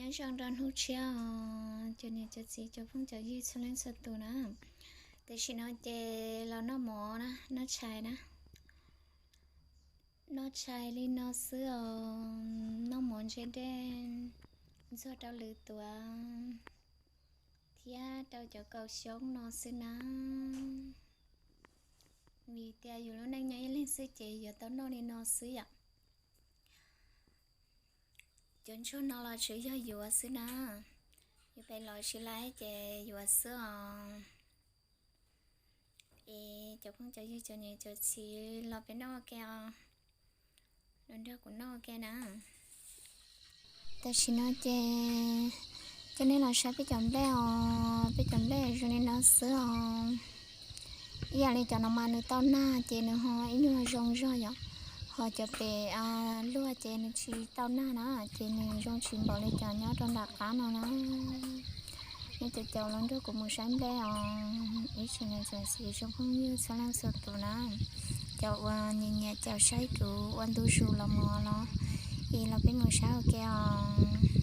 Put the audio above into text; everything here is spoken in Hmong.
Nyob zoo rau hnub tshiab os cov niam cov txiv cov phooj cov ywg txhua leej txhua tus na. Tam sim no ces los noj mov na, noj tshais na. Noj tshais li no xwb os, noj mov ntse dej ntxuag rau lwm tuav thiab rau cov kaus xyoob no xwb na. Vim tias yus lub neej nyob ib leeg xwb ces yuav tau noj li no xwb yom. Cov ntsuag no los tsuas yog yuav xwb na, yuav pem los tsis laib ces yuav xwb os. Es cov phooj cov ywg cov niam cov txiv los peb noj ua ke os, los nrog kuv noj ua ke na. Tam sim no ces coj nej los saib peb cov nplej os, peb cov nplej zoo li no xwb os. Ib yam li cov no mas nws tau nag ces nws ho ib nyuag zoo zog yom, ho cov pem luaj ces nws tsis tau nag na, ces nws zoo tsis npaum li cov nyob rau nram qab no na. Nej cov caum los nrog kuv mus saib nplej os, ib tsoom niam tsoom txiv tsoom phooj ywg txhua leej txhua tus na, cov uas nyiam nyiam caum saib kuv ua ntu zus los mus los, es los peb mus saib ua ke os.